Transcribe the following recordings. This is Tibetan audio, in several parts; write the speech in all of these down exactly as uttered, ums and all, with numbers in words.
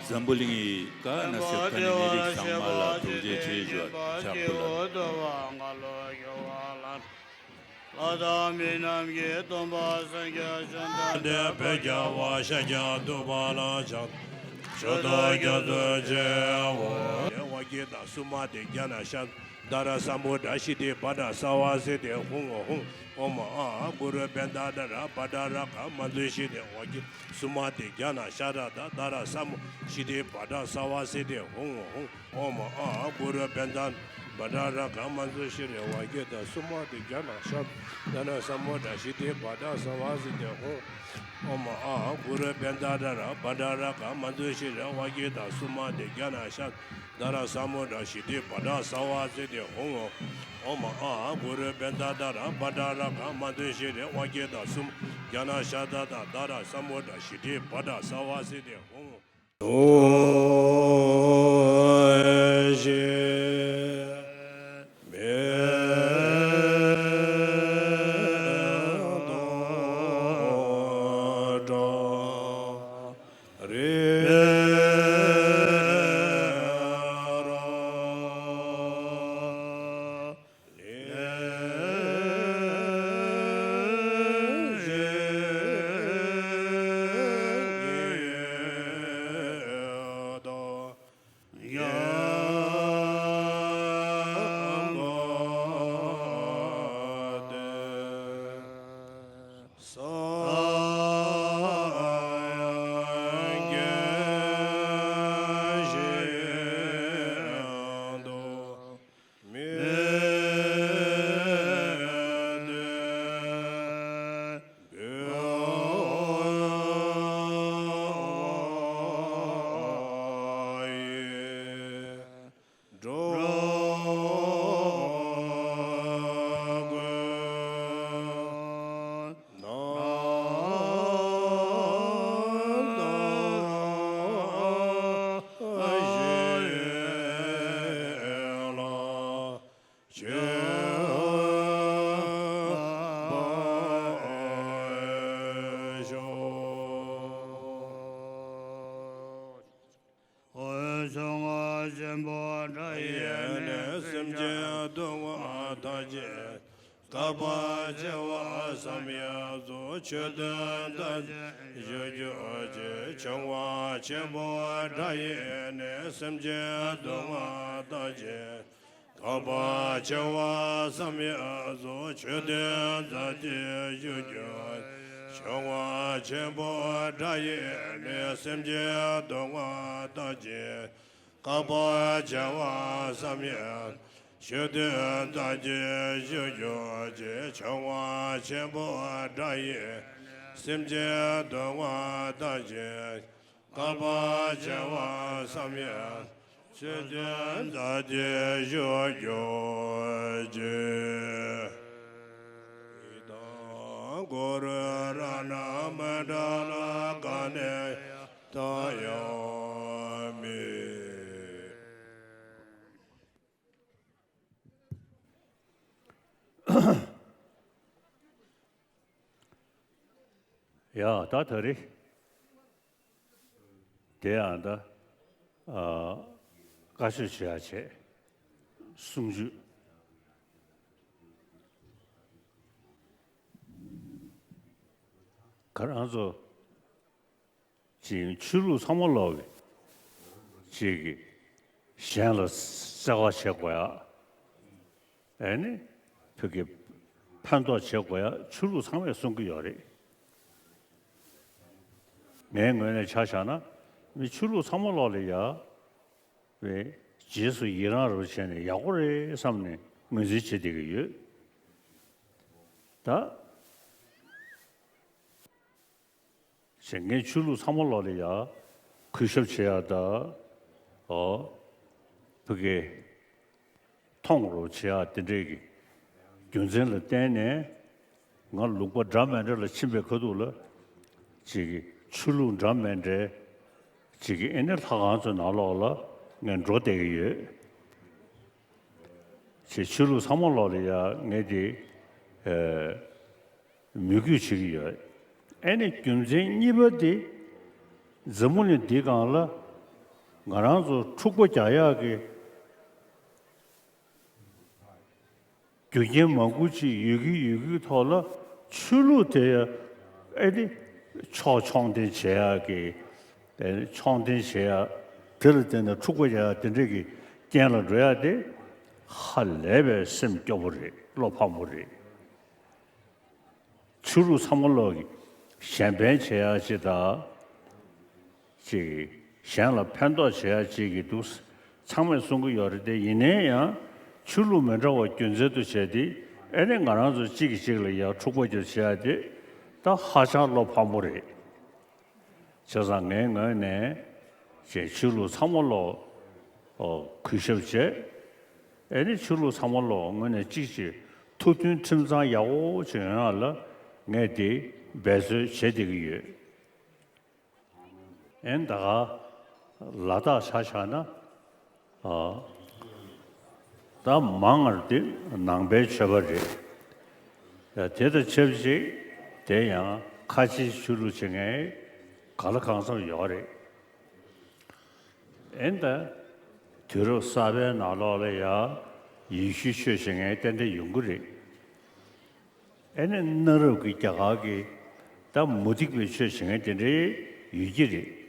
འཛམ་བུ་གླིང་གི་ག་ན་སེ་ཁ་ནི་མི་རིགས་ཚང་མ་ལ་ཐུགས་རྗེ་ཆེ་ཞུ་བ་ཆ་བུ་ལ། ལྷ་དང་མི་རྣམས་ཀྱི་སྟོན་པ་སངས་རྒྱས་བཅོམ་ལྡན་འདས་བོད་རྒྱལ་བ་ཤཱཀྱ་ཐུབ་པ་ལ་ཕྱག་མཆོད་དང་རྒྱ་མཚོ་ཆེའོ། དེ་བ་གི་དང་སུ་མ་དེ་རྒྱ་ན་ཤ་ད་ར་ས་མུ་དྲ་ཤི་དེ་བ་དྲ་ས་བ་སེ་དེ་ཧུང་ཧུང་ཨོ་མ་ཨ་གུ་རུ་བེན་ད་ད་ར་བ་དྲ་ར་ག་མ་ཛུ་ཤི་དེ་བ་གི་སུ་མ་དེ་རྒྱ་ན་ཤ་ར་ད་ད་ར་ས་མུ་ཤི་དེ་བ་དྲ་ས་བ་སེ་དེ་ཧུང་ཧུང་། ཨོ་མ་ཨ་གུ་རུ་བེན་ཙ་བ་དྲ་ར་ག་མ་ཛུ་ཤི་རེ་བ་གི་ད་སུ་མ་དེ་རྒྱ་ན་ཤ་ད་ན་ས་མོ་དྲ་ཤི་དེ་བ་དྲ་ས་བ་སེ་དེ་ཧུང་། ཨོ་མ་ཨ་གུ་རུ་བེན་ཙ་དྲ་ར་བ་དྲ་ར་ག་མ་ཛུ་ཤི་རེ་བ་གི་ད་སུ་མ་དེ་རྒྱ་ན་ཤ་ད་ར་ས་མོ་དྲ་ཤི་དེ་བ་དྲ་ས་བ་སེ་དེ་ཧུང་། ཨོ་མ་ཨ་གུ་རུ་བེན་ཙ་དྲ་ར་བ་དྲ་ར་ག་མ་ཛུ་ཤི་རེ་བ་གི་ད་སུ་མ་རྒྱ་ན་ཤ་ད་ད་ད་ར་ས་མོ་དྲ་ཤི་དེ་བ་དྲ་ས་བ་སེ་དེ་ཧུང་། འོད་སྲུང་ཆེན་པོ་དགྲ་ཡི་ནི་སེམས་ཅན་སྡུག་བསྔལ་ཐམས་ཅད་སྐལ་པ་བྱེ་བ་བསམ་ཡས་སུ་ཆོས་སྟོན་མཛད་ཅིང་བཞུགས་གྱུར་ཅིག་འཆིང་བ་ཆེན་པོ་དགྲ་ཡི་ནི་སེམས་ཅན་སྡུག་བསྔལ་ཐམས་ཅད་སྐལ་པ་བྱེ་བ་བསམ་ཡས་སུ་ཆོས་སྟོན་མཛད་ཅིང་བཞུགས་གྱུར་ཅིག་འཆིང་བ་ཆེན་པོ་དགྲ་ཡི་ནི་སེམས་ཅན་སྡུག་བསྔལ་ཐམས་ཅད་སྐལ་པ་བྱེ་བ་བསམ་ཡས་ཆོས་སྟོན་མཛད་ཅིང་བཞུགས་གྱུར་ཅིག་འཆིང་བ་ཆེན་པོ་དགྲ་ཡི་སེམས་ཅན་སྡུག་བསྔལ་ཐམས་ཅད་སྐལ་པ་བྱེ་བ་བསམ་ཡས་ཆོས་སྟོན་མཛད་ཅིང་བཞུགས་གྱུར་ཅིག་ཨི་དཾ་གུ་རུ་རཏྣ་མཎྜ་ལ་ཀ་ནེ་ཡ་ཐཱ་ཡ་མི། ཡ་ད་ད་རེད། དེ་ཡང་ད་ཨ་བཀའ་ཆོས་བྱེད་ཡ་བྱས། གསུང་ཆོས། ཁ་རང་ཚོ་ཅིག་ཆོས་ལུགས་ཚང་མ་ལོག་གི་ཅིག་གི་གཞན་ལ་བརྩེ་བ་བྱེད་དགོས་ཡ། ཨེ་ནི་བོད་ཀྱི་ཕན་ཐོགས་བྱེད་དགོས་ཡ་ཆོས་ལུགས་ཚང་མས་གསུང་གི་ཡོད་རེད། ངའི་ངོས་ནས་ཆ་བཞག་ན་མི་ཆོས་ལུགས་ཚང་མ་ལོག་ལ་ཡ་བའི་རྗེས་སུ་ཡི་རང་རུ་བྱས་ནས་ཡག་པོ་རེད་བསམ་ནས་ངོས་འཛིན་བྱེད་བསྡད་ཀྱི་ཡོད། ད། ཞེས་ངས་ཆོས་ལུགས་ཚང་མ་ལོག་ལ་ཡ་གུས་ཞབས་བྱེད་ཡ་ད། ཨོ། ཕ་གི་མཐོང་རོགས་བྱེད་ཡ་དེ་འདྲས་ཀྱི་རྒྱུ་མཚན་ལ་བརྟེན་ནས་ང་ལུང་པ་འདྲ་མི་འདྲ་ལ་ཕྱིན་པའི་ཁ་ཐུག་ལ་ཅིག་གི་ཆོས་ལུགས་འདྲ་མི་འདྲའི་ཅིག་གི་ཨེ་ནི་ལྷ་ཁང་ཚོའི་ནང་ལོགས་ལ་ངས་འགྲོ་བསྡད་ཀྱི་ཡོད། ཅེས་ཆོས་ལུགས་ཚང་མ་ལོག་ལ་ཡ་ངས་དེ་ཨེ་མོས་གུས་བྱེད་ཀྱི་ཡོད། ཨེ་ནི་རྒྱུ་མཚན་གཉིས་པ་དེ་འཛམ་བུ་གླིང་འདི་སྒང་ལ་ ང་རང་ཚོ་འཁྲུག་པ་རྒྱག་ཡག་གི་རྒྱུ་རྐྱེན་མང་པོ་ཅིག་ཡོད་ཀྱི་ཡོད་ཀྱི་ཐོག་ལ། ཆོས་ལུགས་དེ་ཡང་ཨེ་ནི་ཕྱོགས་ཕྱོགས་འཐེན་བྱེད་ཡག་གི། ཨེ་ནི་ཕྱོགས་འཐེན་བྱེད་ཡག་དེ་ལ་བརྟེན་ནས་འཁྲུག་པ་རྒྱག་ཡག་དེ་འདྲ་གི་རྐྱེན་ལ་འགྲོ་ཡག་དེ་ཧ་ལས་པའི་སེམས་སྐྱོ་པོ་རེད། བློ་ཕམ་པོ་རེད། ཆོས་ལུགས་ཚང་མ་ལོག་གི་གཞན་ཕན་བྱེད་ཡག་ཅིག་དང་། ཅིག་གཞན་ལ་ཕན་ཐོགས་བྱེད་ཡག་ཅིག་གི་འདུག་ཚང་མས་གསུང་གི་ཡོད་རེད་དེ། ཡིན་ནའི་ཡང་ཆོས་ལུགས་མི་འདྲ་བ་རྒྱུ་མཚན་དུ་བྱས་ཏེ། ཨེ་ནི་ང་རང་ཚོ་གཅིག་གིས་གཅིག་ལ་ཡང་འཁྲུག་པ་རྒྱག་བྱེད་ཡག་དེ་ད་ཧ་ཅང་བློ་ཕམ་པོ་རེད། བྱས་ཙང་ངའི་ངོས་ནས་ཅིག་ཆོས་ལུགས་ཚང་མ་ལོག་ཨོ་གུས་ཞབས་བྱས། ཨེ་ནི་ཆོས་ལུགས་ཚང་མ་ལོག་ངོས་ནས་གཅིག་ཅིག་ཐུགས་མཐུན་ཁྲིམས་གཙང་ཡག་པོ་ཅིག་ཡོང་ཡག་ལ་ངས་དེ་འབད་རྩོལ་བྱེད་བསྡད་ཀྱི་ཡོད། ཨེ་ནི་ད་ག་ལ་དྭགས་ཆ་བཞག་ན། ཨ་ད་མང་བ་དེ་ནང་པའི་ཆོས་པ་རེད། ཡ་དེ་དང་ཆབས་ཅིག་དེ་ཡང་ཁ་ཆེའི་ཆོས་ལུགས་བྱེད་མཁན་ག་ལ་གང་འཚམ་ཡོད་རེད། ཨེ་ནི་ད་དུས་རབས་གསར་པའི་ནང་ལོགས་ལ་ཡ་ཡེ་ཤུའི་ཆོས་བྱེད་མཁན་ཏན་ཏན་ཡོང་གི་རེད། ཨེ་ནི་གནའ་རབས་ཀྱི་རྒྱ་གར་གྱི་ད་མུ་སྟེགས་པའི་ཆོས་བྱེད་མཁན་དེ་འདྲའི་ཡོད་ཀྱི་རེད།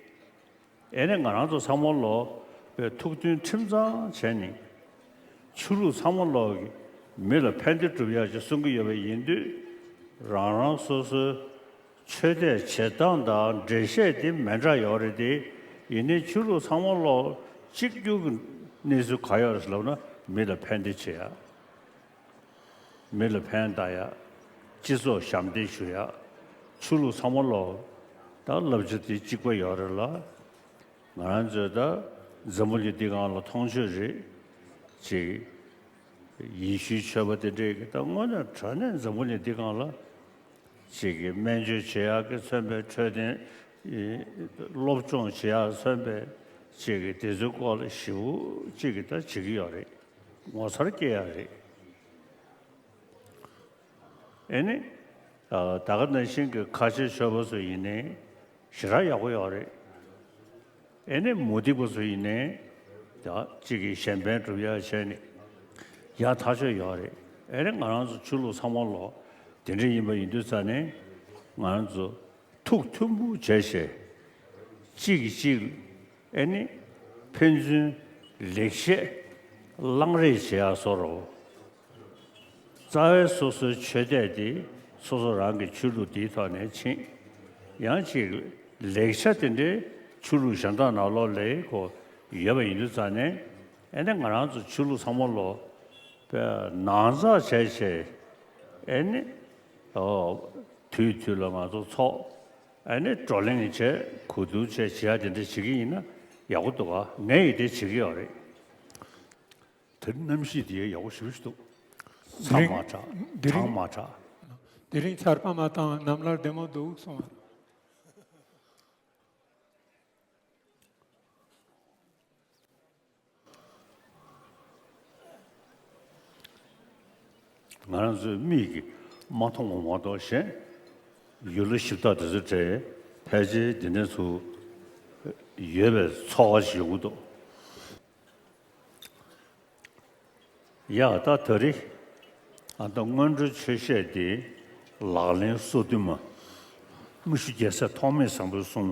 ཨེ་ནི་ང་རང་ཚོ་ཚང་མ་ལོག་པའི་ཐུགས་མཐུན་ཁྲིམས་གཙང་བྱས་ནས། ཆོས་ལུགས་ཚང་མ་ལོག་གི་མི་ལ་ཕན་བདེ་སྒྲུབ་ཡག་ཅིག་གསུང་གི་ཡོད་པ་ཡིན་དུས། རང་རང་སོ་སོའི་ཆོས་དད་བྱེད་སྟངས་དང་འགྲེལ་བཤད་དེ་མི་འདྲ་ཡོད་རེད་དེ། ཡིན་ནའི་ཆོས་ལུགས་ཚང་མ་ལོག་གཅིག་གྱུར་གྱི་གནས་ཚུལ་ག་ཡོད་རེད་ལབ་ན། མི་ལ་ཕན་བདེ་བྱེད་ཡག་མི་ལ་ཕན་བཏགས་ཡག་སྤྱི་ཚོགས་ཞབས་འདེགས་ཞུ་ཡག་ཆོས་ལུགས་ཚང་མ་ལོག་ད་བསླབ་བྱ་དེ་གཅིག་པ་ཡོད་རེད་ལ། ང་རང་ཚོས་ད་འཛམ་བུ་གླིང་འདི་སྒང་ལ་མཐོང་ཆོས་རེད། ཅིག་ཡེ་ཤུའི་ཆོས་པ་དེ་འདྲས་ཀྱིས་ད་དངོས་གནས་དྲང་གནས་འཛམ་བུ་གླིང་འདི་སྒང་ལ་ཅིག་གི་སྨན་བཅོས་བྱེད་ཡག་གིས་མཚོན་པའི་འཕྲོད་བསྟེན། སློབ་སྦྱོང་བྱེད་ཡག་མཚོན་པའི་ཅིག་གི་དེ་ཚོའི་སྐོར་ལ་ཞེ་པོ་ཅིག་གིས་ད་བྱེད་ཀྱི་ཡོད་རེད། ངོ་མཚར་སྐྱེ་ཡག་རེད། ཨེ་ནི། ད་ག་ནང་བཞིན་གྱི་ཁ་ཆེ་ཆོས་པ་ཚོ་ཡིན་ནའི་ཞེ་དྲག་ཡག་པོ་ཡོད་རེད། ཨེ་ནི་མུ་སྟེགས་པ་ཚོ་ཡིན་ནའི་ད་གཅིག་གིས་གཞན་ཕན་སྒྲུབ་ཡག་བྱས་ནས་ཡག་ཐག་ཆོད་ཡོད་རེད། ཨེ་ནི་ང་རང་ཚོ་ཆོས་ལུགས་ཚང་མ་ལོག་དེ་འདྲ་ཡིན་པ་ཡིན་དུས་ཙ་ནས། ང་རང་ཚོ་ཐུགས་མཐུན་པོ་བྱས་བྱས། གཅིག་གིས་གཅིག་ཨེ་ནི་ཕན་ཚུན་ལེགས་བཤད་གླེང་རེས་བྱེད་ཡག་བཟོ་འདྲ། རྩ་བའི་སོ་སོའི་ཆོས་དད་དེ་སོ་སོ་རང་གི་ཆོས་ལུགས་དེའི་ཐོག་ནས་ཕྱིན། ཡང་ཅིག་ལེགས་ཆ་དེ་འདྲའི་ཆོས་ལུགས་གཞན་དག་ནང་ལོགས་ལ་ཁོ་ཡོད་པ་ཡིན་དུས་ཙ་ནས། ཨེ་ནི་ང་རང་ཚོ་ཆོས་ལུགས་ཚང་མ་ལོག་པའི་ནང་ཚགས་བྱས་བྱས། ཨེ་ནི་ཨོ་དུས་དུས་ལ་ང་ཚོ་ཚོགས། ཨེ་ནི་བགྲོ་གླེང་བྱས། གོ་བསྡུར་བྱས། བྱེད་ཡག་དེ་འདྲ་བྱེད་ཀྱི་ཡིན་ན་ཡག་པོ་འདུག་ག་ངས་ཡིན་དེ་བྱེད་ཀྱི་ཡོད་རེད། དེ་རིང་གནམ་གཤིས་དེ་ཡག་པོ་ཞེ་པོ་ཞིག་འདུག་ས་དེ་རིང་མ་དྲག་དེ་གྲང་རིང་མ་དྲག་དེ་རིང་ཆར་པ་མ་བཏང་། གནམ་ལ་བདེ་མོ་འདུག་གསུངས། ང་རང་ཚོའི་མིག་གིས་མ་མཐོང་བ་མ་གཏོགས། གཞན་ཡུལ་ལྷ་གཞི་བདག་དེ་ཚོ་གྲས་ཕལ་ཆེར་འདི་འདྲ་ཚོ་ཡོད་པའི་ཚོར་བ་ཞིག་ཡོང་གི་འདུག་ཡ་ད་ད་རེས་ཨ་ད་སྔོན་འགྲོའི་ཆོས་བཤད་དེ་ལག་ལེན་སོ་བདུན་མ། དངུལ་ཆུ་རྒྱལ་སྲས་ཐོགས་མེད་བཟང་པོའི་གསུང་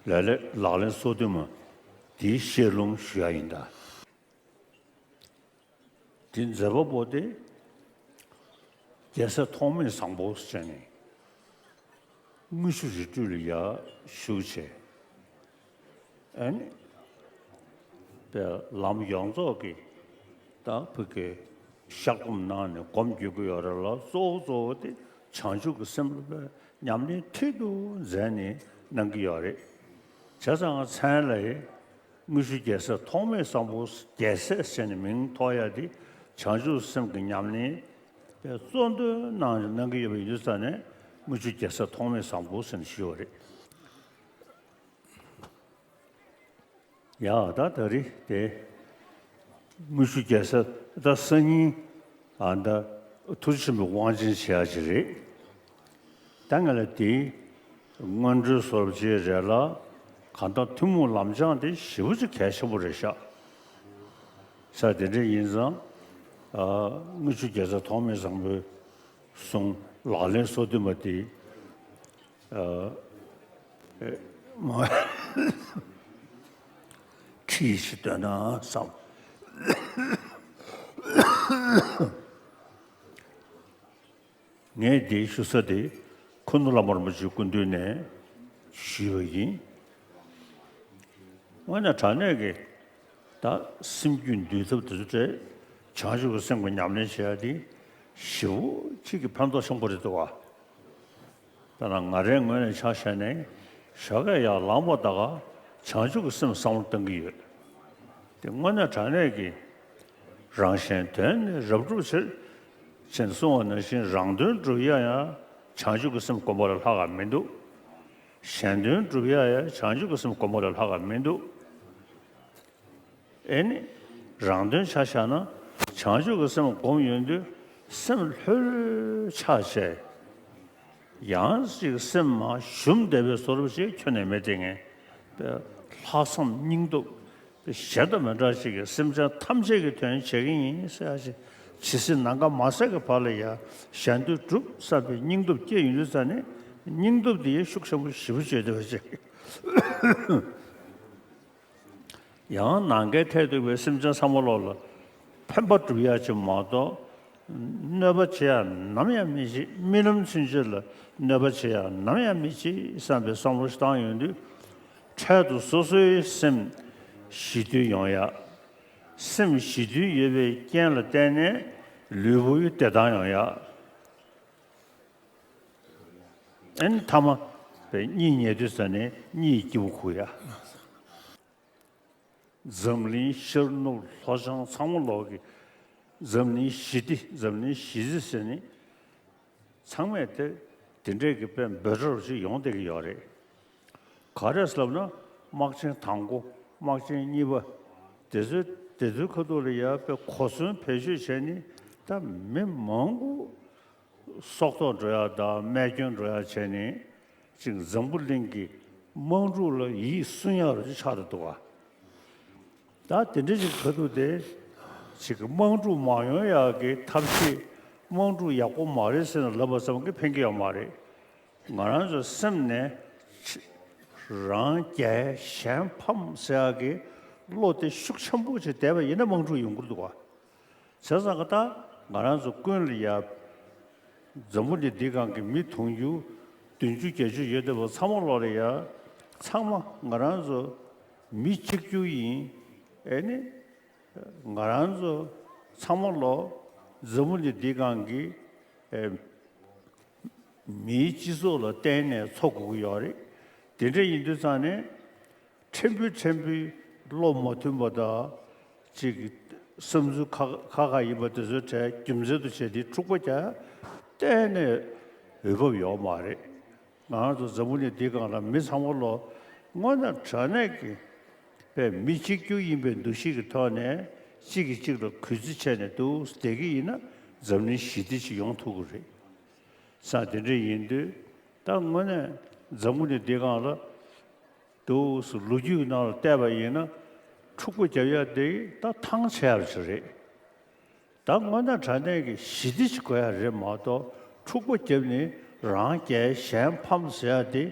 ལས་ལས་ལག་ལེན་སོ་བདུན་མ་དེའི་བཤད་ལུང་ཞུ་ཡ་ཡིན་ད། དེ་མཛད་པ་པོ་དེ་རྒྱལ་སྲས་ཐོགས་མེད་བཟང་པོ་ཟེར་ནས། དངུལ་ཆུ་རི་ཁྲོད་ལ་ཡར་བཞུགས་བྱས། ཨ་ནི་པའི་ལམ་ཡོངས་རྫོགས་ཀྱི་ད་བུ་གའི་བཤགས་སྡོམ་གནང་ནས་སྒོམ་རྒྱག་གི་ཡོད་རེད་ལ། གཙོ་བོ་གཙོ་བོ་དེ་བྱང་ཆུབ་ཀྱི་སེམས་ལ་པའི་ཉམས་ལེན་མཐིལ་དུ་མཛད་ནས་གནང་གི་ཡོད་རེད། བྱས་ཙང་མཚན་ལ་དངུལ་ཆུ་རྒྱལ་སྲས་ཐོགས་མེད་བཟང་པོ། རྒྱལ་སྲས་ཟེར་ནས་མིང་ཐོགས་ཡ་དེ་བྱང་ཆུབ་སེམས་ཀྱི་ཉམས་ལེན་པའི་གཙོ་འདོན་གནང་གནང་གི་ཡོད་པ་ཡིན་དུས་ཙ་ནས། དངུལ་ཆུ་རྒྱལ་སྲས་ཐོགས་མེད་བཟང་པོ་ཟེར་ནས་ཞུས་པ་རེད། ཡ་ད་ད་རེས་དེ་དངུལ་ཆུ་རྒྱལ་སྲས་ད་སང་ཉིན་ཨ་ད་ཐུགས་རྗེ་ཆེན་པོའི་དབང་ཆེན་བྱེད་ཡ་ཅིག་རེད། ད་ང་ལ་དེ་སྔོན་འགྲོའི་གསུང་རབ་ཅིག་རེད་ལ། གང་ལྟར་ཐུན་མོང་ལམ་སྦྱངས་དེ་ཞེ་པོ་ཅིག་གལ་ཆེན་པོ་རེད་ཤག་ས་དེ་འདྲ་ཡིན་ཙང་། ཨ། དངུལ་ཆུ་རྒྱལ་མཚན་ཐོགས་མེད་བཟང་པོའི་གསུང་ལག་ལེན་སོ་བདུན་པ་དེ། ཨ། ཨེ། མ། ཁྲིད་ཞིག་འདོན་ན་བསམ། ངས་འདིའི་ཞུ་ས་དེ་ཁུ་ནུ་བླ་མ་རིན་པོ་ཆེའི་སྐུ་མདུན་ནས་ཞུས་པ་ཡིན། དངོས་གནས་དྲང་གནས་ཀྱི་ད་སེམས་རྒྱུད་འདུལ་ཐབས་དེ་ཚོ་བྱས། བྱང་ཆུབ་ཀྱི་སེམས་ཀྱི་ཉམས་ལེན་བྱེད་ཡ་དེ་ཞེ་པོ་ཅིག་གི་ཕན་ཐོགས་ཆེན་པོ་རེད་འདུག་བ། དཔེར་ན་ང་རའི་ངོས་ནས་ཆ་བཞག་ནས་ཞོགས་ཀས་ཡར་ལངས་པ་ད་ག་བྱང་ཆུབ་ཀྱི་སེམས་བསམ་བློ་གཏང་གི་ཡོད། དེ་དངོས་གནས་དྲང་གནས་ཀྱི་རང་གཞན་དོན་ནི་རབ་བསྒྲུབ་ཕྱིར། ཅེས་གསུངས་པ་ནང་བཞིན་རང་དོན་སྒྲུབ་ཡ་ཡང་བྱང་ཆུབ་ཀྱི་སེམས་སྒོམ་པ་ལས་ལྷག་ག་མི་འདུག་གཞན་དོན་སྒྲུབ་ཡ་ཡང་བྱང་ཆུབ་ཀྱི་སེམས་སྒོམ་པ་ལས་ལྷག་ག་མི་འདུག་ཨེ་ནི། རང་དོན་ཆ་བཞག་ན་བྱང་ཆུབ་ཀྱི་སེམས་སྒོམ་ཡོང་དུས་སེམས་ལྷོད་ལྷོད་ཆགས་བྱས། ཡང་ཅིག་སེམས་མ་ཞུམ་བསྡད་པའི་བཟོ་འདྲ་ཞིག་ཁྱོན་ནས་མེད་དེ། ངས་ལྷག་བསམ་སྙིང་སྟོབས་གཞན་དང་མི་འདྲ་ཞིག་གིས་སེམས་ཅན་ཐམས་ཅད་ཀྱི་དོན་བྱེད་ཀྱི་ཡིན་ཟེར་ཡ་ཞིག་ཇི་སྲིད་ནམ་མཁའ་མ་ཟད་ཀྱི་བར་ལ་ཡང་གཞན་དོན་སྒྲུབ་བསམ་པའི་སྙིང་སྟོབས་སྐྱེ་ཡོང་དུས་ཙ་ནས་སྙིང་སྟོབས་དེ་ཤུགས་ཆེན་པོ་ཞེ་པོ་ཅིག་ཡོད་བསྡད་པ་ཅིག་ཡང་ནམ་མཁའི་མཐས་གཏུགས་པའི་སེམས་ཅན་ཚང་མ་ལོག་ལ་ཕན་པ་སྒྲུབ་ཡག་ཅིག་མ་གཏོགས། གནོད་པ་བྱེད་ཡག་ནམ་ཡང་མི་བྱེད། རྨི་ལམ་ཚུན་ཆད་ལ་གནོད་པ་བྱེད་ཡག་ནམ་ཡང་མི་བྱེད་བསམ་པའི་བསམ་བློ་ཞིག་བཏང་ཡོང་དུས། འཕྲལ་དུ་སོ་སོའི་སེམས་ཞི་དུལ་ཡོང་ཡག་སེམས་ཞི་དུལ་ཡོད་པའི་རྐྱེན་ལ་བརྟེན་ནས་ལུས་པོའི་བདེ་ཐང་ཡོང་ཡག་ཨན་ཐ་མ་པའི་གཉིད་ཉལ་དུས་ས་ནས་གཉིད་སྐྱིད་པོ་ཁུག་ཡ། འཛམ་གླིང་ཤར་ནུབ་ལྷོ་བྱང་ཚང་མ་ལོག་གི་འཛམ་གླིང་ཞི་བདེ། འཛམ་གླིང་ཞི་བདེ་ཟེར་ནི་ཚང་མས་དེ་དེ་འདྲས་ཀྱི་དཔེ་འབོད་སྒྲ་ཞིག་ཡོང་བསྡད་ཀྱི་ཡོད་རེད། ག་རེ་ལབ་ན་དམག་ཆེན་དང་པོ། དམག་ཆེན་གཉིས་པ། དེ་ཚོའི་དེ་ཚོའི་ཁ་ཐུག་ལ་ཡ་དཔེ་གོ་མཚོན་བེད་སྤྱོད་བྱས་ནི་ད་མི་མང་པོ་སྲོག་ཐོག་འགྲོ་ཡ་དང་རྨས་སྐྱོན་འགྲོ་ཡ་བྱས་ནས་ཅིག་འཛམ་བུ་གླིང་གི་དམག་འཁྲུག་ལ་ཡིད་སུན་ཡག་རུ་ཅིག་ཆགས་འདུག་ག་ད་དེ་འདྲ་ཅིག་ག་དུས་དེ་ཅིག་དམག་འཁྲུག་མ་ཡོང་ཡག་གི་ཐབས་ཤེས། དམག་འཁྲུག་ཡག་པོ་མ་རེད་ཟེར་ནས་ལབ་པ་ཙམ་གྱིས་ཕན་གྱི་ཡོད་མ་རེད། ང་རང་ཚོའི་སེམས་ནས་ཅིག་རང་རྒྱལ་གཞན་ཕམ་ཟེར་ཡག་གི་བློ་དེ་ཤུགས་ཆེན་པོ་ཅིག་བསྡད་པ་ཡིན་ན་དམག་འཁྲུག་ཡོང་གི་འདུག་ག་བྱས་ཙང་ཀ་ད་ང་རང་ཚོ་ཀུན་ལ་ཡ། འཛམ་བུ་གླིང་འདི་སྒང་གི་མི་དུང་ཕྱུར་བདུན་ཅུ་བརྒྱད་ཅུ་ཡོད་བསྡད་པ་ཚང་མ་ལོག་ལ་ཡ། ཚང་མ་ང་རང་ཚོ་མི་གཅིག་གྱུར་ཡིན། ཨེ་ནི། ང་རང་ཚོ་ཚང་མ་ལོག་འཛམ་བུ་གླིང་འདི་སྒང་གི་ཨེ། མིའི་སྤྱི་ཚོགས་ལ་བརྟེན་ནས་འཚོ་དགོས་ཀྱི་ཡོད་རེད། དེ་འདྲ་ཡིན་དུས་ཙང་ནས། ཕྲན་བུ་ཕྲན་བུའི་བློ་མ་མཐུན་པ་དང་། ཅིག་བསམ་ཚུལ་ཁ་ཁ་ཁ་ཡིན་པ་དེ་ཚོའི་གྲས་རྒྱུ་མཚན་དུ་བྱས་ཏེ་འཁྲུག་པ་རྒྱག་གཏན་ནས་འོས་བབ་ཡོད་མ་རེད། ང་རང་ཚོ་འཛམ་བུ་གླིང་འདིའི་སྒང་ལ་མི་ཚང་མ་ལོ་དངོས་གནས་དྲང་གནས་ཀྱི་པའི་མི་གཅིག་གྱུར་ཡིན་པའི་འདུ་ཤེས་ཀྱི་ཐོག་ནས་གཅིག་གིས་གཅིག་ལ་གུས་བརྩི་བྱས་ནས་འདུག་བསྡད་ཀྱི་ཡིན་ན་འཛམ་གླིང་ཞི་བདེ་ཞིག་ཡོང་ཐུབ་ཀྱི་རེད། ས་དེ་འདྲ་ཡིན་དུས་ད་དངོས་གནས་འཛམ་བུ་གླིང་འདིའི་སྒང་ལ། དུས་སུ་ལོ་རྒྱུས་ནང་ལ་བལྟས་པ་ཡིན་ན། འཁྲུག་པ་རྒྱབ་ཡ་དེ་ད་ཐང་ཆད་ཡ་ཞིག་རེད། ད་དངོས་གནས་དྲང་གནས་ཀྱི་ཞི་བདེ་ཞིག་དགོས་ཡ་རེད་མ་གཏོགས། འཁྲུག་པ་བརྒྱབ་ནས་རང་རྒྱལ་གཞན་ཕམ་ཟེར་ཡ་དེ།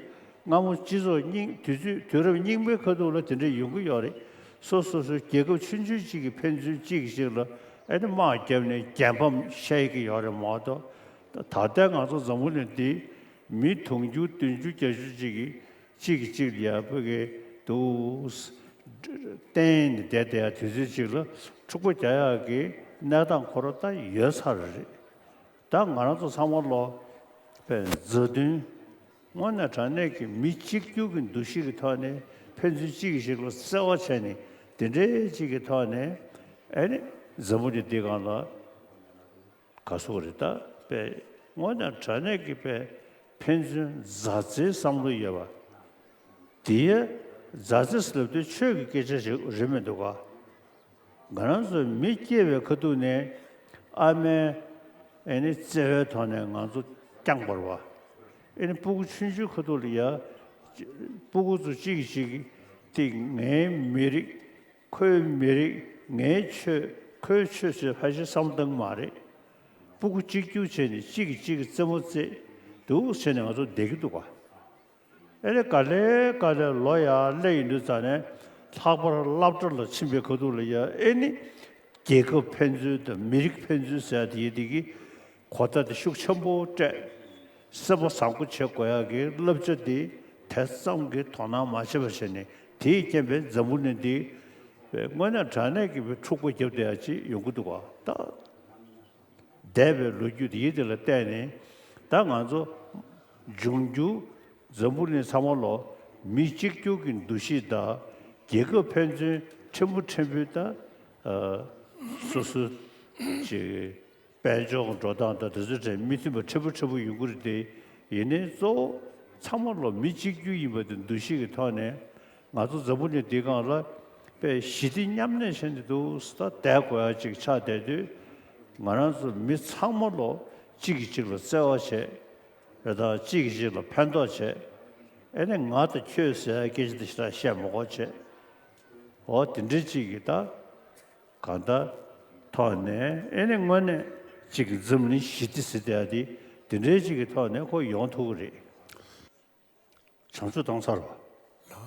སྔ་མོ་སྤྱི་ཚོགས་རྙིང་དུས་ཚོད་དུས་རབས་རྙིང་པའི་ཁ་ཐུག་ལ་དེ་འདྲ་ཡོང་གི་ཡོད་རེད། སོ་སོ་སོའི་རྒྱལ་ཁབ་ཆུང་ཆུང་གཅིག་གི་ཕན་ཚུན་གཅིག་གིས་གཅིག་ལ་ཨེ་ནི་དམག་བརྒྱབ་ནས་རྒྱལ་ཕམ་བཤད་ཀྱི་ཡོད་རེད་མ་གཏོགས། ད་ལྟའི་ང་ཚོ་འཛམ་བུ་གླིང་འདི་མི་དུང་ཕྱུར་བདུན་ཅུ་བརྒྱད་ཅུ་གཅིག་གིས། གཅིག་གིས་གཅིག་ལ་ཡ་ཕ་གི་འདུག་བསྟན་ནས་བསྡད་བསྡད་ཡ་དུས་ཚོད་ཅིག་ལ་འཁྲུག་པ་རྒྱག་ཡག་གི་གནས་སྟངས་ཁོ་རང་ད་ཡོད་ཚར་རེད། ད་ང་རང་ཚོ་ཚང་མ་ལོ་པའི་མཛའ་མཐུན། དངོས་གནས་དྲང་གནས་ཀྱི་མི་གཅིག་གྱུར་གྱི་འདུ་ཤེས་ཀྱི་ཐོག་ནས་ཕན་ཚུན་གཅིག་གིས་གཅིག་ལ་བརྩེ་བ་བྱས་ནས་དེ་འདྲའི་གཅིག་གི་ཐོག་ནས་ཨེ་ནི་འཛམ་བུ་གླིང་འདི་སྒང་ལ། ག་སོགས་རེད། ད་པས་དངོས་གནས་དྲང་གནས་ཀྱི་པས་ཕན་ཚུན་མཛའ་བརྩེའི་བསམ་བློ་ཡོད་པ། དེའི་མཛའ་བརྩེ་ཟེར་ལབ་དུས་ཆོས་ཀྱི་སྐད་ཆ་ཞིག་རེད་མི་འདུག་ག་ང་རང་ཚོ་མི་སྐྱེས་པའི་ཁ་ཐུག་ནས་ཨ་མའི་ཨེ་ནི་བརྩེ་བའི་ཐོག་ནས་ང་ཚོ་བསྐྱངས་པ་རེད་བ། ཨེ་ནི་སྤུ་གུ་ཆུང་ཆུང་ཁ་ཐུག་ལ་ཡ་ སྤུ་གུ་ཚོ་གཅིག་གིས་གཅིག་གིས་ངའི་མི་རིགས། ཁོའི་མི་རིགས། ངའི་ཆོས། ཁོའི་ཆོས་ཟེར་ཕལ་ཆེར་བསམ་བློ་བཏང་གི་མ་རེད། སྤུ་གུ་གཅིག་གྱུར་བྱས་ནས་གཅིག་གིས་གཅིག་གི་རྩེད་མོ་རྩེ་འདུག་བྱས་ནས་ང་ཚོ་བསྡད་ཀྱི་འདུག་ག་ཨེ་རེད། ག་ལེ་ག་ལེ་ལོ་ཡར་སླེབས་ཡོང་དུས་ཙང་ནས་ལྷག་པར་སློབ་གྲྭ་ལ་ཕྱིན་པའི་ཁ་ཐུག་ལ་ཡ་ཨེ་ནི་རྒྱལ་ཁབ་ཕན་ཚུན་དང་མི་རིགས་ཕན་ཚུན་ཟེར་ཡ་དེ་ཡི་དེ་གི་གོ་བརྡ་དེ་ཤུགས་ཆེན་པོ་སྤྲད། སེམས་པ་བཟང་པོ་བྱེད་དགོས་ཡག་གི་བསླབ་བྱ་དེ་དེ་ཙམ་གྱི་དོ་སྣང་མ་བྱས་པ་བྱས་ནས། དེའི་རྐྱེན་པས་འཛམ་བུ་གླིང་འདི་དངོས་གནས་དྲང་གནས་ཀྱི་འཁྲུག་པ་བརྒྱབ་བསྡད་ཡག་ཅིག་ཡོང་གི་འདུག་ག་ད་འདས་པའི་ལོ་རྒྱུས་དེ་ཡི་དེ་ལ་བལྟས་ནས། ད་ང་ཚོ་འབྱུང་འགྱུར་འཛམ་བུ་གླིང་ཚང་མ་ལོ་མི་གཅིག་གྱུར་གྱི་འདུ་ཤེས་དང་། རྒྱལ་ཁབ་ཕན་ཚུན་ཕྲན་བུ་ཕྲན་བུའི་ད་སོ་སོ་ཅིག་དཔལ་འབྱོར་འགྲོ་སྟངས་དང་དེ་ཚོའི་གྲས་མི་མཐུན་པ་ཕྲན་བུ་ཕྲན་བུ་ཡོང་གི་རེད་དེ། ཡིན་ནའི་གཙོ་བོ་ཚང་མ་ལོ་མི་གཅིག་གྱུར་ཡིན་པ་དེ་འདུ་ཤེས་ཀྱི་ཐོག་ནས། ང་ཚོ་འཛམ་བུ་གླིང་འདིའི་སྒང་ལ་དཔེ་ཞི་བདེ་མཉམ་གནས་བྱས་ནས་འདུག་ཟེར་ད་བསྡད་དགོས་ཡ་ཅིག་ཆགས་བསྡད་དུས། ང་རང་ཚོ་མི་ཚང་མ་ལོ་གཅིག་གིས་གཅིག་ལ་བརྩེ་བ་བྱས། རེད། ད་གཅིག་གིས་གཅིག་ལ་ཕན་ཐོགས་བྱས། ཨེ་ནས་ང་དང་ཁྱོད་ཟེར་ཡ་སྐད་ཆ་དེ་ཞེ་དྲག་བཤད་མ་དགོས་བྱས། འོ་དེ་འདྲའི་ཅིག་གི་ད་གང་ལྟར་ཐོག་ནས། ཨེ་ནས་དངོས་གནས་ཅིག་གི་འཛམ་གླིང་ཞི་བདེ་ཟེར་བསྡད་ཡ་དེ་དེ་འདྲའི་ཅིག་གི་ཐོག་ནས་ཁོ་ཡོང་ཐུབ་ཀྱི་རེད། བྱང་ཆུབ་བཏང་ཚར་བ།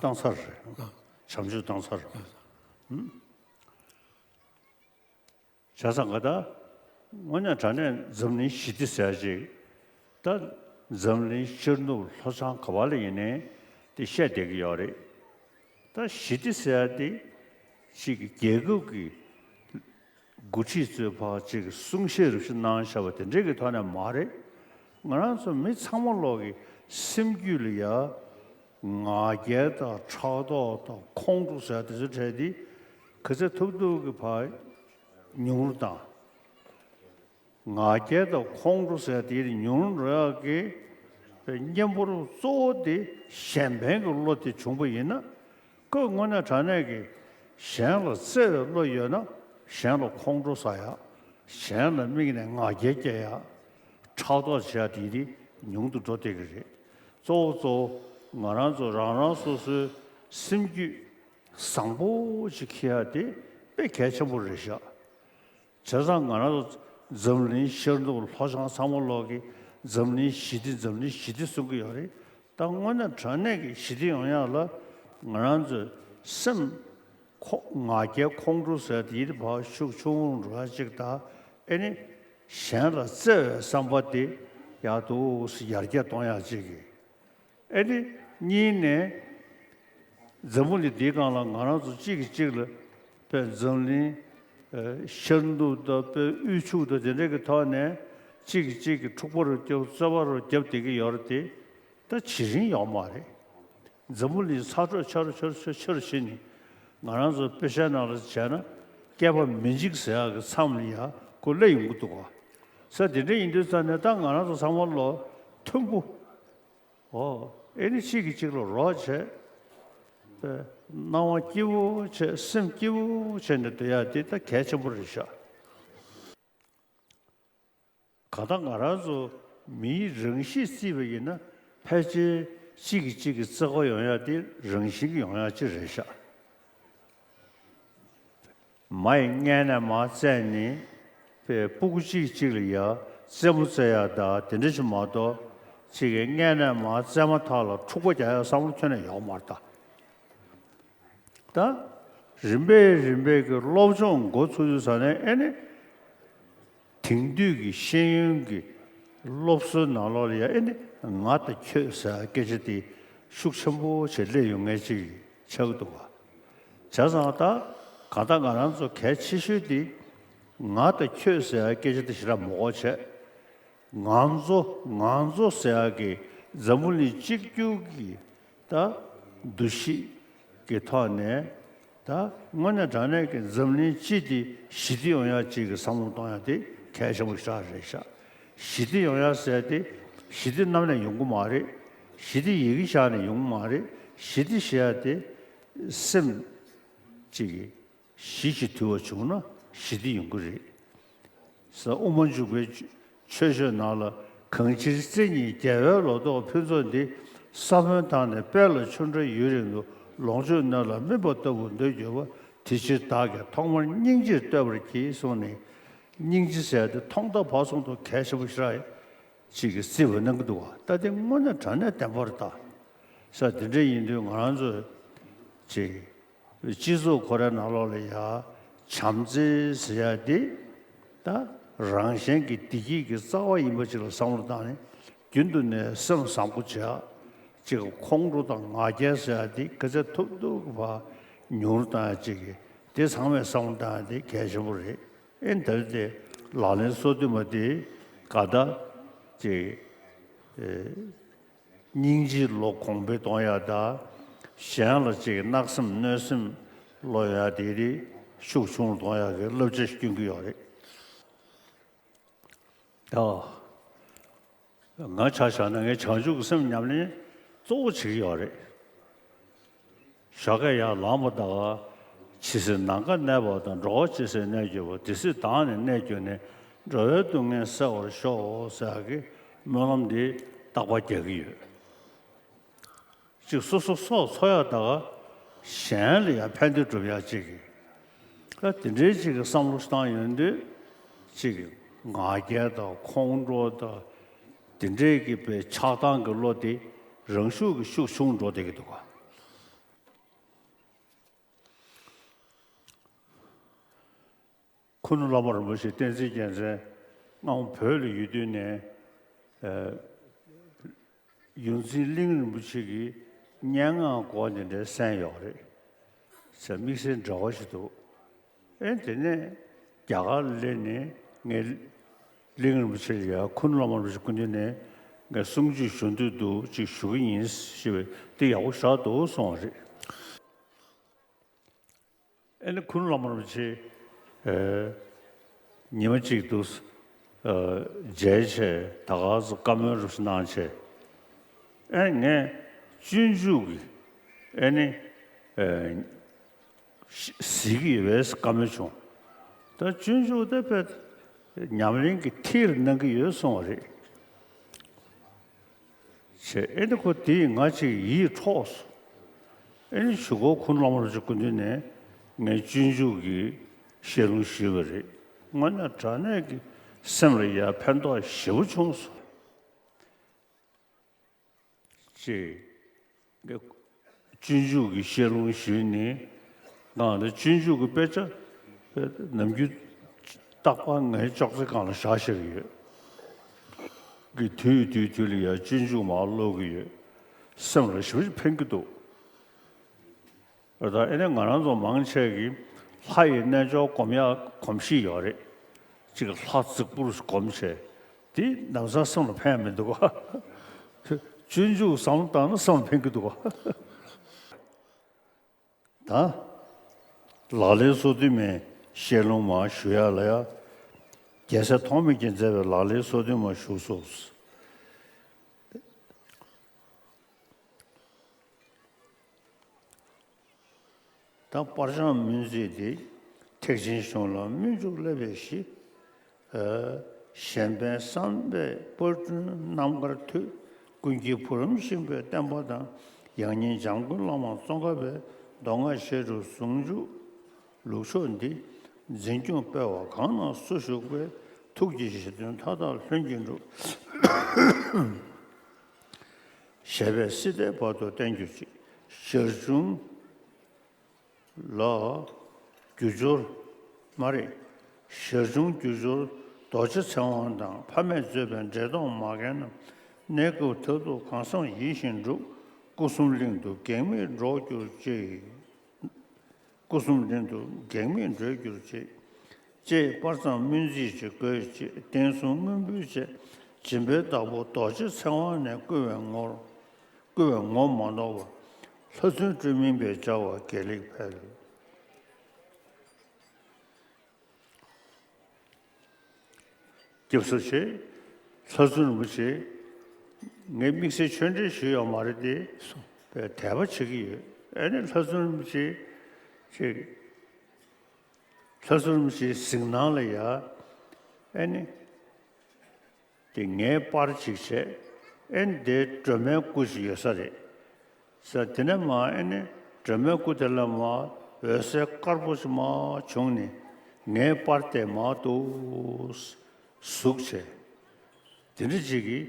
བཏང་ཚར་རེད། བྱང་ཆུབ་བཏང་ཚར་རེད། བྱས་ཙང་ག་ད་དངོས་གནས་དྲང་གནས་འཛམ་གླིང་ཞི་བདེ་ཟེར་ཡ་ཅིག་ད་འཛམ་གླིང་ཤར་ནུབ་ལྷོ་བྱང་ག་བ་ལ་ཡིན་ནའི་དེ་བཤད་བསྡད་ཀྱི་ཡོད་རེད། ད་ཞི་བདེ་ཟེར་ཡ་དེ་ཅིག་རྒྱལ་ཁབ་ཀྱི་འགོ་ཁྲིད་ཚོས་ཕར་ཅིག་གསུང་བཤད་རུ་ཞིག་གནང་བཞག་པ་དེ་འདྲའི་གི་ཐོག་ནས་མ་རེད། ང་རང་ཚོ་མི་ཚང་མ་ལོག་གི་སེམས་རྒྱུད་ལ་ཡ་ང་རྒྱལ་དང་ཕྲག་དོག་དང་ཁོང་ཁྲོ་ཟེར་དེ་ཚོ་བྲལ་ཏེ། ག་ཚོད་ཐུབ་ཐུབ་ཀྱི་ཕར་ཉུང་རུ་བཏང་། ང་རྒྱལ་དང་ཁོང་ཁྲོ་ཟེར་དེ་ཉུང་རུ་འགྲོ་ཡག་གི་གཉེན་པོར་གཙོ་བོ་དེ་གཞན་ཕན་གྱི་བློ་དེ་བྱུང་པ་ཡིན་ན། ཁོས་དངོས་གནས་དྲང་གནས་ཀྱི་གཞན་ལ་བརྩེ་བའི་བློ་ཡོད་ན། གཞན་ལ་ཁོང་ཁྲོ་ཟ་ཡག་གཞན་ལ་དམིགས་ནས་ང་རྒྱལ་སྐྱེ་ཡག་ཕྲག་དོག་བྱེད་ཡག་དེ་དེ་ཉུང་དུ་འགྲོ་བསྡད་ཀྱི་རེད། གཙོ་བོ་གཙོ་བོ་ང་རང་ཚོ་རང་རང་སོ་སོའི་སེམས་རྒྱུད་བཟང་པོ་ཞིག་འཁྱེར་ཡག་དེ་དཔེ་གལ་ཆེན་པོ་རེད་ཤག་བྱས་ཙང་ང་རང་ཚོ་འཛམ་གླིང་ཤར་ནུབ་ལྷོ་བྱང་ཚང་མ་ལོག་གི་འཛམ་གླིང་ཞི་བདེ། འཛམ་གླིང་ཞི་བདེ་གསུང་གི་ཡོད་རེད། ད་དངོས་གནས་དྲང་གནས་ཀྱི་ཞི་བདེ་ཡོང་ཡག་ལ་ང་རང་ཚོའི་སེམས་ཁོ་ང་རྒྱལ་ཁོང་ཁྲོ་ཟེར་དེ་ཡིད་ཕར་ཤུགས་ཆུང་རུ་འགྲོ་ཡག་ཅིག་དང་། ཨེ་ནི་གཞན་ལ་བརྩེ་བའི་བསམ་པ་དེ་ཡག་ཏུ་ཡར་རྒྱས་གཏོང་ཡག་ཅིག་གི་ཨེ་ནི་གཉིས་ནས། འཛམ་བུ་གླིང་འདིའི་སྒང་ལ་ང་རང་ཚོ་གཅིག་གིས་གཅིག་ལ་དཔེ་འཛམ་གླིང་ཨ་ཤར་ནུབ་དང་དཔེ་དབུས་ཕྱོགས་དང་དེ་འདྲ་གི་ཐོག་ནས་གཅིག་གིས་གཅིག་གི་འཁྲུག་པ་རུ་བརྒྱབ། རྩོད་པ་རུ་བརྒྱབ་བསྡད་ཀྱི་ཡོད་རེད་དེ། ད་ཇེ་རིང་ཡོད་མ་རེད། འཛམ་བུ་གླིང་ཚ་དྲོད་ཆེ་རུ་ཆེ་རུ་ཆེ་རུ་ཆེ་རུ་ཕྱིན་ནས། ང་རང་ཚོ་དཔེ་ཆའི་ནང་ལ་བྱས་ན་བསྐལ་པ་མི་འཇིག་ཟེར་ཡག་གི་མཚམས་ལ་ཡ་ཁོ་སླེབས་ཡོང་གི་འདུག་ག་ས་དེ་འདྲ་ཡིན་དུས་ཙང་ནས་ད་ང་རང་ཚོ་ཚང་མ་ལོ་མཐུན་པོ། ཨོ། ཨེ་ནི་གཅིག་གིས་གཅིག་ལ་རོགས་བྱས། སྣང་བ་སྐྱིད་པོ་བྱས། སེམས་སྐྱིད་པོ་བྱས་ནས་སྡོད་ཡག་དེ་ད་གལ་ཆེན་པོ་རེད་ཤག་གང་ལྟར་ང་རང་ཚོ་མིའི་རང་གཤིས་བརྩིས་པ་ཡིན་ན། ཕལ་ཆེར་གཅིག་གིས་གཅིག་གི་བརྩེ་བ་ཡོང་ཡག་དེ་རང་བཞིན་གྱིས་ཡོང་ཡག་ཅིག་རེད་ཤག་མ་ཡི་སྔས་ནས་མར་བཙས་ནས་པའི་སྤུ་གུ་གཅིག་གཅིག་ལ་ཡ་རྩེད་མོ་རྩེ་ཡ་ད་དེ་འདྲ་ཞིག་མ་གཏོགས། གཅིག་གིས་སྔས་ནས་མར་བཙས་མ་ཐག་ལ་འཁྲུག་པ་རྒྱག་ཡ་བསམ་བློ་ཁྱོན་ནས་ཡོད་མ་རེད་ད། ད་རིམ་པས་རིམ་པས་ཀྱི་སློབ་སྦྱོང་འགོ་ཚུགས་དུས་ཙ་ནས་ཨེ་ནི། དེང་དུས་ཀྱི་ཤེས་ཡོན་གྱི་སློབ་གསོའི་ནང་ལོགས་ལ་ཡང་ཨེ་ནི་ང་དང་ཁྱོད་ཟེར་སྐད་ཆ་དེ་ཤུགས་ཆེན་པོ་ཞིག་སླེབས་ཡོང་མཁན་ཅིག་ཆགས་ཀྱི་འདུག་ག་བྱས་ཙང་ད་གང་ལྟར་ང་རང་ཚོ་གལ་ཆེ་ཤོས་དེ་ང་དང་ཁྱོད་ཟེར་སྐད་ཆ་དེ་ཞེ་དྲག་མ་དགོས་བྱས། ང་ཚོ་ང་ཚོ་ཟེར་ཡག་གི་འཛམ་བུ་གླིང་གཅིག་གྱུར་གྱི་ད་འདུ་ཤེས་ཀྱི་ཐོག་ནས། ད་དངོས་གནས་དྲང་གནས་ཀྱི་འཛམ་གླིང་སྤྱི་དེ་ཞི་བདེ་ཡོང་ཡག་ཅིག་གི་བསམ་བློ་གཏོང་ཡག་དེ་གལ་ཆེན་པོ་ཞེ་དྲག་རེད་ཤག་ཞི་བདེ་ཡོང་ཡག་ཟེར་ཡག་དེ་ཞི་བདེ་གནམ་ནས་ཡོང་གི་མ་རེད། ཞི་བདེ་ཡི་གེ་བཞག་ནས་ཡོང་གི་མ་རེད། ཞི་བདེ་ཞེས་ཡག་དེ་སེམས་ཅིག་གི་གཞི་ཞིག་དུལ་བ་བྱུང་ན་ཞི་བདེ་ཡོང་གི་རེད། ས་དབུ་མ་འཇུག་པའི་ཆོས་ཆོས་ཆོས་ཆོས་ནང་ལ། གང་ཕྱིར་བརྩེ་ཉིད་རྒྱལ་བའི་ལོ་ཏོག་ཕུན་ཚོགས་འདི། ས་བོན་དག་ནི་དཔལ་ལ་ཆུ་འདྲ་ཡུན་རིང་དུ། ལོངས་སྤྱོད་སྣོད་ལ་སྨིན་པ་ལྟ་བུར་འདོད་གྱུར་པ། དེ་ཕྱིར་བདག་གིས་ཐོག་མར་སྙིང་རྗེས་བསྟོད་པར་བགྱི་གསུངས་ནས། སྙིང་རྗེ་ཟེར་ཡ་དེ་ཐོག་མཐའ་བར་གསུམ་དུ་གལ་ཆེན་པོ་ཞེ་དྲག་ཅིག་གིས་བརྩི་བ་གནང་གི་འདུག་བ། ད་དེ་དངོས་གནས་དྲང་གནས་བདེན་པ་རེད་ད། ས་དེ་འདྲ་ཡིན་དུས་ང་རང་ཚོ་ཅིག་སྤྱི་ཚོགས་ཁོ་རའི་ནང་ལོགས་ལ་ཡ་བྱམས་བརྩེ་ཟེར་ཡ་དེ་ད་རང་གཞན་གྱི་བདེ་སྐྱིད་ཀྱི་རྩ་བ་ཡིན་པ་ཅིག་ལ་བསམ་བློ་བཏང་ནས། རྒྱུན་དུ་ནས་སེམས་བཟང་པོ་བྱེད། ཅིག་ཁོང་ཁྲོ་དང་ང་རྒྱལ་ཟེར་ཡ་དེ་ག་ཚད་ཐུབ་ཐུབ་ཀྱི་བར་ཉུང་རུ་བཏང་ཡ་ཅིག་གི་དེ་ཚང་མས་བསམ་བློ་བཏང་ཡ་དེ་གལ་ཆེན་པོ་རེད། ཨེ་ད་དེ་ལག་ལེན་སོ་བདུན་པ་དེ་ག་ད་ཅིག་ཨེ་སྙིང་རྗེའི་བློ་གོང་འཕེལ་གཏོང་ཡ་ད་གཞན་ལ་ཅིག་གནག་སེམས་གནོད་སེམས་བློ་ཡ་དེ་དེ་ཤུགས་ཆུང་རུ་གཏོང་ཡ་གི་བསླབ་བྱ་ཞིག་སྐྱོན་གྱི་ཡོད་རེད། ཨ། ང་ཆ་བཞག་ན་ངས་བྱང་ཆུབ་ཀྱི་སེམས་ཉམས་ལེན་གཙོ་བོ་བྱེད་ཀྱི་ཡོད་རེད། ཞོགས་ཀས་ཡར་ལངས་པ་དང་། ཇི་སྲིད་ནམ་མཁའ་གནས་པ་དང་། འགྲོ་བ་ཇི་སྲིད་གནས་གྱུར་པ། དེ་སྲིད་བདག་ནི་གནས་གྱུར་ནས། འགྲོ་བའི་སྡུག་བསྔལ་སེལ་བར་ཤོག་ཟེར་ཡ་གི་སྨོན་ལམ་འདི་རྟག་པར་རྒྱག་གི་ཡོད། གཅིག་སོ་སོ་སྲོག་འཚོ་ཡག་དང་གཞན་ལ་ཡང་ཕན་བདེ་སྒྲུབ་ཡག་གཅིག་གི། ད་དེ་འདྲའི་གཅིག་གི་བསམ་བློ་བཏང་ཡོང་དུས་གཅིག་གི་ང་རྒྱལ་དང་ཁོང་ཁྲོ་དང་དེ་འདྲའི་གི་པའི་ཆགས་སྡང་གི་བློ་དེ་རང་ཤུགས་ཀྱིས་ཤུགས་ཆུང་འགྲོ་བསྡད་ཀྱི་འདུག་ག། ཁུ་ནུ་བླ་མ་རིན་པོ་ཆེ་བསྟན་འཛིན་རྒྱལ་མཚན་སྔ་མོ་བོད་ལ་ཡོད་དུས་ནས་ཨ་ཡོངས་འཛིན་གླིང་རིན་པོ་ཆེ་གི་སྙན་ངག་སྐོར་འདི་འདྲའི་གསན་ཡོད་རེད། ཟེར་དམིགས་བསལ་འབྲེལ་བ་ཞིག་འདུག་ཨེ་དེ་ནས་རྒྱ་གར་སླེབས་ནས་ངས་གླིང་རིན་པོ་ཆེ་ལ་ཡ་ཁུ་ནུ་བླ་མ་རིན་པོ་ཆེ་སྐུ་མདུན་ནས་ངས་གསུང་ཆོས་ཞུ་འདོད་འདུག་ཅིག་ཞུ་གི་ཡིན་ཞེས་པས་དེ་ཡག་པོ་ཞེ་དྲག་འདུག་གསུངས་པ་རེད། ཨེ་ནི་ཁུ་ནུ་བླ་མ་རིན་པོ་ཆེ་ཨེ་ཉི་མ་གཅིག་ཏུ་ཨེ་མཇལ་བྱས་ད་ག་ཚོད་བཀའ་མོལ་རུ་གནང་བྱས། ཨེ་ངས་སྤྱོད་འཇུག་གི་ཨེ་ནི་ཨེ་གཟིགས་ཀྱི་ཡོད་པས་བཀའ་མོལ་བྱུང་། ད་སྤྱོད་འཇུག་དེ་དཔེ་ཉམས་ལེན་གྱི་ཐིག་གནང་གི་ཡོད་གསུངས་པ་རེད། བྱས། ཨེ་ནི་ཁོ་དེས་ང་ཅིག་ཡིད་འཕྲོག་སོང་། ཨེ་ནི་གཞུག་གུ་ཁུ་ནུ་བླ་མ་རིན་པོ་ཆེ་སྐུ་མདུན་ནས་ངས་སྤྱོད་འཇུག་གི་བཤད་ལུང་ཞུས་པ་རེད། དངོས་གནས་དྲང་གནས་ཀྱི་སེམས་ལ་ཡ་ཕན་ཐོགས་ཞེ་པོ་བྱུང་སོང་། ཅེས། སྤྱོད་འཇུག་གི་བཤད་ལུང་ཞུས་ནས། ང་ལ་སྤྱོད་འཇུག་གི་དཔེ་ཆ་ནམ་རྒྱུན་རྟག་པར་ངའི་ཅོག་ཙེ་སྒང་ལ་བཞག་བཞག་གི་ཡོད། གི་དུས་དུས་དུས་ལ་ཡང་སྤྱོད་འཇུག་མར་ཀློག་གི་ཡོད། སེམས་ལ་ཞེ་པོ་ཅིག་ཕན་གྱི་འདུག་ད་ཨེ་ནས་ང་རང་ཚོ་མང་ཆེ་གིས་ལྷ་ཡི་རྣལ་འབྱོར་སྒོམ་ཡག་གོམས་གཤིས་ཡོད་རེད། གཅིག་ལྷ་རྫིག་པོར་སྒོམ་བྱས། དེ་ལམ་སང་སེམས་ལ་ཕན་ཡག་མི་འདུག་ག་སྤྱོད་འཇུག་བསམ་བློ་བཏང་ན་སེམས་ལ་ཕན་གྱི་འདུག་ག་ད། ལག་ལེན་སོ་བདུན་མའི་བཤད་ལུང་མར་ཞུ་ཡག་ལ་ཡ། རྒྱལ་སྲས་ཐོགས་མེད་ཀྱིས་མཛད་པའི་ལག་ལེན་སོ་བདུན་མར་ཞུ་སོང་། ད་སྤར་བྱང་སྨོན་ཚིག་འདི། ཐེག་ཆེན་གཞུང་ལ་སྨོན་འཇུག་བསླབ་པའི་གཞི། གཞན་ཕན་བསམ་པས་སྤར་སྐྲུན་རྣམ་དཀར་མཐུས། ཀུན་མཁྱེན་བུ་རམ་ཤིང་པོའི་བསྟན་པ་དང་། ཡང་སྙིང་འཇམ་མགོན་བླ་མ་ཙོང་ཁ་པའི། མདོ་སྔགས་བཤད་སྒྲུབ་ཟུང་འཇུག་ལུགས་མཆོག་འདི། འཛིན་སྐྱོང་སྤེལ་བ་གང་ན་སུ་བཞུགས་པའི། ཐུགས་ཀྱི་བཞེད་དོན་མཐའ་དག་ལྷུན་གྱིས་འགྲུབ། ཞེས་པས་སྲིད་མཐའི་བར་དུ་བརྟན་གྱུར་ཅིག་ཞར་བྱུང་ལ་རྒྱུ་སྦྱོར་མ་རེད། ཞར་བྱུང་རྒྱུ་སྦྱོར་རྡོ་རྗེ་ཚེ་དབང་དང་། ཕ་མས་མཛད་པའི་འགྲེལ་དོན་མ་མཁན་རྣམས། གནས་སྐབས་མཐར་ཐུག་གང་བསམ་ཡིད་བཞིན་འགྲུབ། སྐུ་གསུམ་གླིང་དུ་གེགས་མེད་འགྲོ་གྱུར་ཅིག་སྐུ་གསུམ་གླིང་དུ་གེགས་མེད་འགྲོ་གྱུར་ཅིག་ཅེས་སྤར་བྱང་སྨོན་ཚིག་ཅིག་བཀོད་ཅིང་། བསྟན་སྲུང་སྔོན་འབུལ་བཅས་སྦྱིན་པའི་བདག་པོ་རྡོ་རྗེ་ཚེ་དབང་ནས་བསྐུལ་བའི་ངོར། བསྐུལ་བའི་ངོ་མ་ནོར་བར། ལྷ་བཙུན་སྤྲུལ་མིང་པས་སྦྱར་བ་དགེ་ལེགས་འཕེལ། སྐྱབས་སུ་མཆི། ལྷ་བཙུན་རིན་པོ་ཆེ། ངས་དམིགས་བསལ་ཆོས་འབྲེལ་ཞུས་ཡོད་མ་རེད་དེ། དཔེ་དད་པ་བྱེད་ཀྱི་ཡོད། ཨ་ནི་ལྷ་བཙུན་རིན་པོ་ཆེ་ཅིག་ལྷ་བཙུན་རིན་པོ་ཆེའི་གཟིགས་སྣང་ལ་ཡ། ཨ་ནི། དེ་ངས་པར་ཅིག་བྱས། ཨེ་ནི་དེ་སྒྲོལ་མའི་སྐུ་ཞིག་ཡོད་ས་རེད་ཟེར། དེ་ནས་མར་ཨེ་ནི་སྒྲོལ་མའི་སྐུ་དེ་ལ་མར་འོད་ཟེར་དཀར་པོ་ཞིག་མར་བྱུང་ནས་ངའི་པར་དེ་མར་འདུག་ཟུག་བྱས། དེ་འདྲ་ཅིག་གི་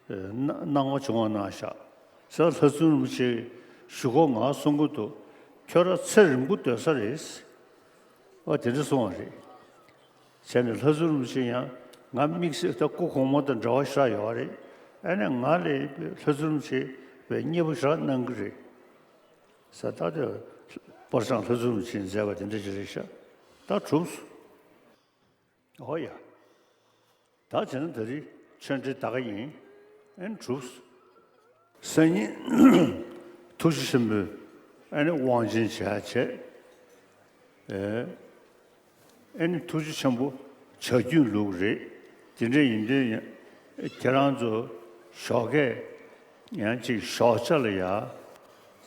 ཨེ་སྣང་བ་བྱུང་བ་གནང་ཤག་ཟེར། ལྷ་བཙུན་རིན་པོ་ཆེས་ཞུ་སྒོ་ང་གསུང་གི་འདུག་ཁྱོད་རང་ཚེ་རིང་པོ་སྡོད་ས་རེད། ཨོ་དེ་འདྲ་གསུངས་པ་རེད། བྱས་ནས་ལྷ་བཙུན་རིན་པོ་ཆེ་ཡང་ང་དམིགས་བསལ་ད་སྐུ་གོང་མ་དང་འབྲེལ་བ་ཞེ་དྲག་ཡོད་རེད། ཨ་ནི་ང་ལ་ལྷ་བཙུན་རིན་པོ་ཆེ་བའི་མཉེས་པོ་ཞེ་དྲག་གནང་གི་རེད་ཟེར། ད་དེ་པར་བྱང་ལྷ་བཙུན་རིན་པོ་ཆེས་མཛད་པ་དེ་འདྲ་ཅིག་རེད་ཤག་ད་གྲུབ་སོང་། ཨོ་ཡ། ད་བྱས་ན་ད་རེས་ཆོས་འབྲེལ་ད་ག་ཡིན། ཨེ་ནི་གྲུབ་སོང་། སང་ཉིན་ཐུགས་རྗེ་ཆེན་པོས་ཨེ་ནི་དབང་ཆེན་བྱས་བྱས། ཨེ་ཨེ་ནི་ཐུགས་རྗེ་ཆེན་པོ་བྱ་རྒྱུད་ལུགས་རེད། དེ་འདྲ་ཡིན་དུས་ཡང་ཁྱེད་རང་ཚོ་ཞོགས་ཀས་ཡང་ཅིག་ཞོགས་ཇ་ལ་ཡ་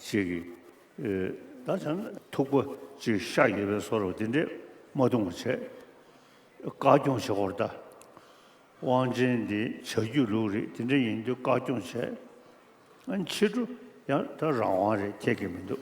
ཅིག་གི་ཨེ་ད་བྱས་ན་ཐུག་པ་ཅིག་ཤ་ཡོད་པའི་བཟོ་འདྲ་དེ་འདྲ་མ་འཐུང་བ་བྱས། བཀའ་སྐྱོང་བྱེད་དགོས་རེད་ད། དབང་ཆེན་འདི་བྱ་རྒྱུད་ལུགས་རེད། དེ་འདྲ་ཡིན་དུས་བཀའ་སྐྱོང་བྱས། ཨ་ཕྱི་དྲོ་ཡང་ད་རང་དབང་རེད། ཁྱད་ཀྱི་མི་འདུག